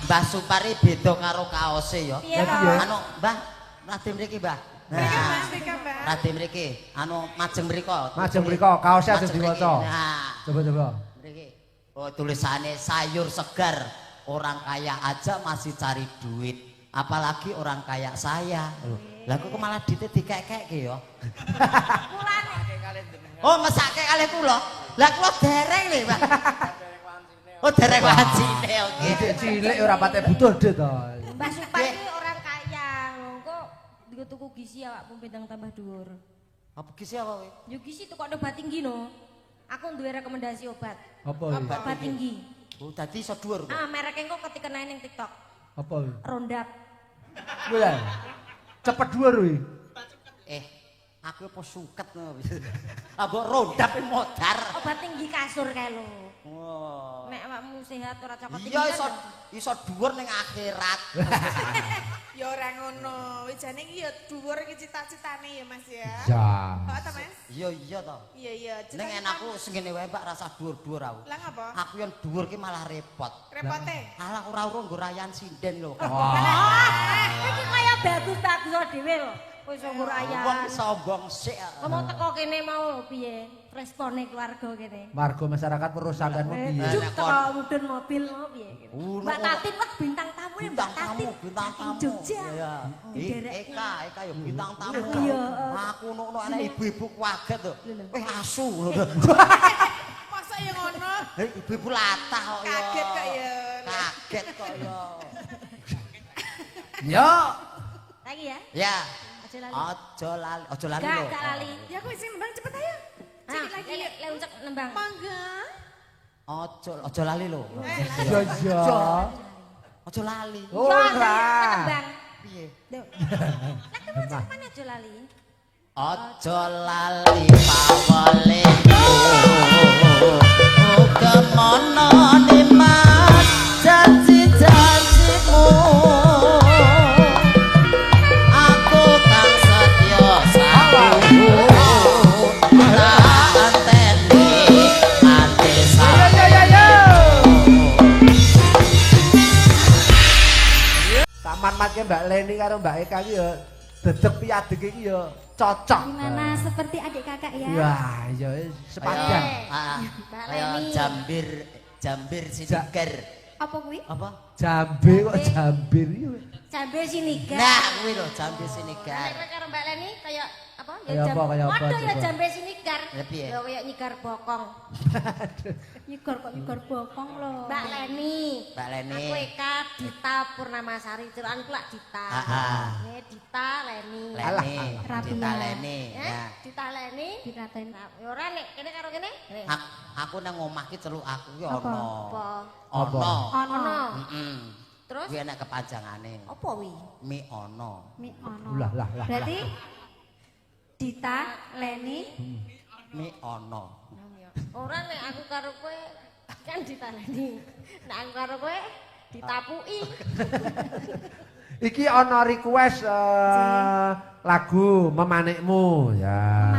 Mbah Supari beda karo kaose ya. Anu, Mbah, mradi mriki, Mbah. Mriki Mas, mriki Mbak. Radi mriki, anu majeng mriko. Majeng mriko, kaosnya aja diwaca. Nah, Coba-coba. mriki. Oh, tulisane sayur segar. Orang kaya aja masih cari duit, apalagi orang kaya saya. Lah kok malah dite dikek-kekke ya. Mulane Oh, mesake kalih kula. Lah kula dereng lho, Pak. Oh, dereng wancine, oke. Cilik cilik ora patek butuh dit to. Mbah Supan iki orang kaya. Engko digo tuku gizi awakmu bendang tambah dhuwur. Apa gizi apa kowe? Yo gizi tukokno obat tinggi no. Aku duwe rekomendasi obat. Apa iki? Obat tinggi. Oh, dadi iso dhuwur kok. Ah, merek engko ketika ning TikTok. Apa iki? Rondat. Lha. Cepet dhuwur kuwi. Aku apa suket ngono. Ah, mbok rondap modar. Obat tinggi kasur kae lho. Oh. Nek awakmu sehat ora cokot tinggi. Iya kan iso iso dhuwur ning akhirat. Ya ora ngono. Wis jane iki ya dhuwur iki cita-citane ya Mas ya. Ya. Kok ta Mas? Iya iya to. Iya iya. Ning enakku sing ngene wae Pak rasa dhuwur-dhuwur aku. Lah ngapa? Aku yang dhuwur ki malah repot. Repote. Alah ora urung nggo rayan sinden lho. Ah, iki kaya bagus-bagus dhewe lho. Kowe iso nggur ayam. Wong sombong sik. Ngomong teko kene mau piye? Respone keluarga kene. Warga masyarakat weruh sampeanmu piye? Juk teko mudhun mobil mau piye? Mbak Tatin wah bintang tamu ya Mbak Bintang tamu, Tatin. bintang tamu. Jogja. Iya. Diderek. Eka, Eka ya bintang tamu. Iya. Aku ngono ana ibu-ibu kaget to. Eh asu. Masa ya ngono? Eh ibu-ibu latah kok ya. Kaget kok ya. Kaget kok ya. Ya. Lagi ya. Ya. Aja lali. Aja lali, aja lali Gak, lho. gak lali. Ya aku sing nembang cepet ayo. Cilik lagi. Lek lek uncek nembang. Mangga. Aja aja lali lho. Iya iya. Aja lali. Ora. Nembang. Piye? Lek uncek mana aja lali? Aja lali pawolemu. Kemono nimas janji-janjimu. Aku kang setya saku. Tak anteni ate Yo yo yo yo. Taman matke Mbak Leni karo Mbak Eka iki ya dedeg piadeg iki ya cocok. Gimana seperti adik kakak ya? Wah, ya sepadan. Mbak Kaya Leni. jambir jambir sinigar. Apa kuwi? Apa? Jambe kok jambir iki. Jambe sinigar. Nah, kuwi lho jambe sinigar. Nek karo Mbak Leni kaya apa? Kaya apa, kaya apa, Waduh ya coba. jambe sinigar. Lah piye? Ya kaya nyigar bokong. Nyigar kok nyigar bokong lho. Mbak Leni. Mbak Leni. Aku Eka Dita Purnamasari, celukanku lak Dita. Heeh. Ini Dita Leni. Leni, Rapia. Dita Leni. Eh, Ya. Dita Leni. Diratain. Nah, ya ora nek kene karo kene. Aku nang omah ki celuk aku ki Apa? ana. Apa? Ana. Ono. Heeh. Terus Kuwi enak kepanjangane. apa wi? Mi ana. Mi ono. Lah lah lah. Berarti Dita, Leni, Mi ana. Ora nek aku karo kowe kan Dita Leni. Nek aku karo kowe ditapuki. Iki ana request lagu Memanikmu ya.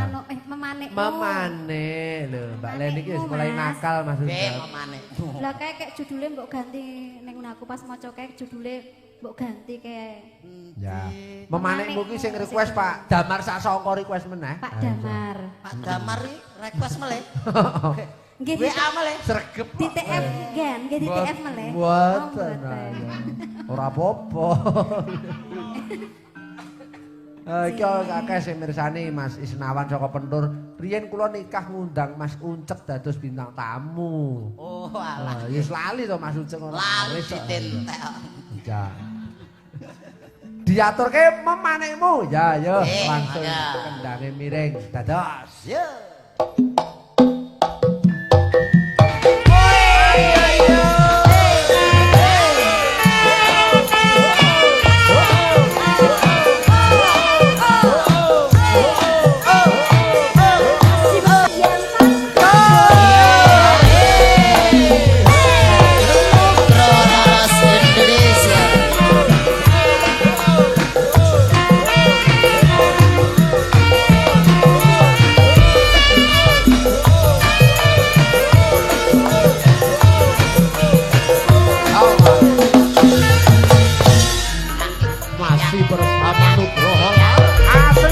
Memanikmu. Memanik lho, Mbak Leni iki wis mulai Mas. nakal Mas Be Ucap. memanekmu. Lah kayak kayak judulnya mbok ganti ning aku pas maca kayak judulnya mbok ganti kayak Ya. Memanikmu ki sing request Pak Damar Sasongko request meneh. Pak Damar. Pak Damar iki request meleh. Nggih WA meleh. Sregep. di TF gen, nggih di TF meleh. Mboten. Oh, Ora apa-apa. Iki akeh sing mirsani Mas Isnawan saka Pentur. Riyen kula nikah ngundang Mas Uncek dados bintang tamu. Oh alah. Ya wis lali to Mas Uncek ora. Lali Wis kok. ditentek. Ya. Diaturke memanikmu. Ya yo langsung ya. kendange miring. Dados. Yo. Trans Indonesia. Masih bersama Nugroho. Asik.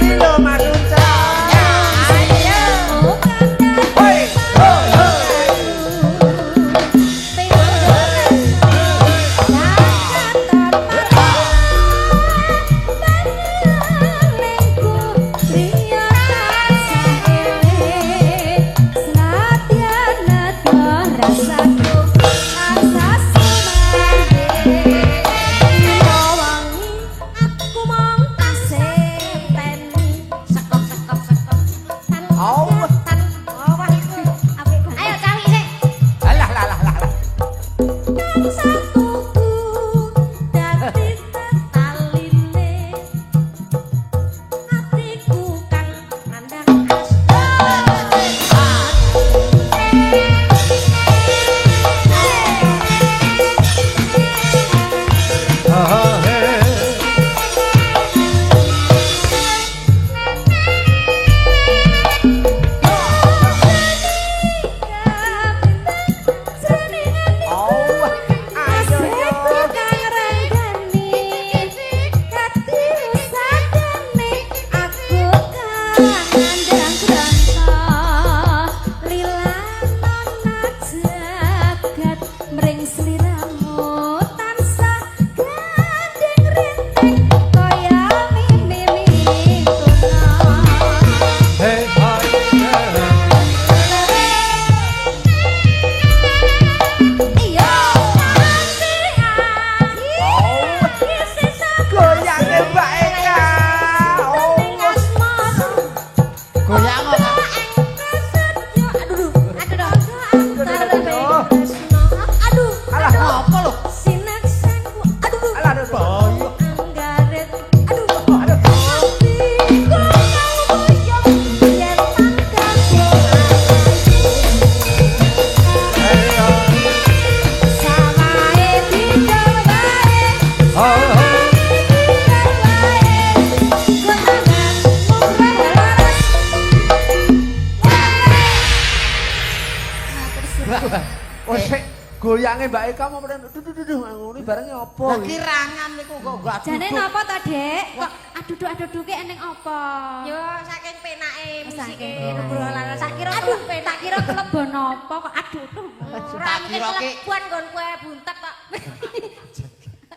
Goyange Mbak Eka mau menen duh duh duh ngono barenge apa? Lah kirangan niku kok gak Jane napa to, Dek? Kok adudu-adudu ki eneng apa? Yo saking penake musike Saking. Nugroho Laras. Tak kira aduh, tak kira kelebon apa kok aduh. Ora Tak mungkin kira ki- kelebuan nggon kowe buntet kok.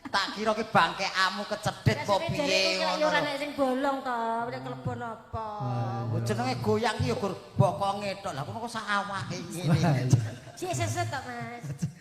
Tak kira ki bangkekamu kecedhit kok piye ngono. ngono. Ya ora nek sing bolong to, nek kelebon apa. Oh, jenenge goyang ki ya gur bokonge tok. Lah kono kok sak awake ngene. Sik seset tok, Mas.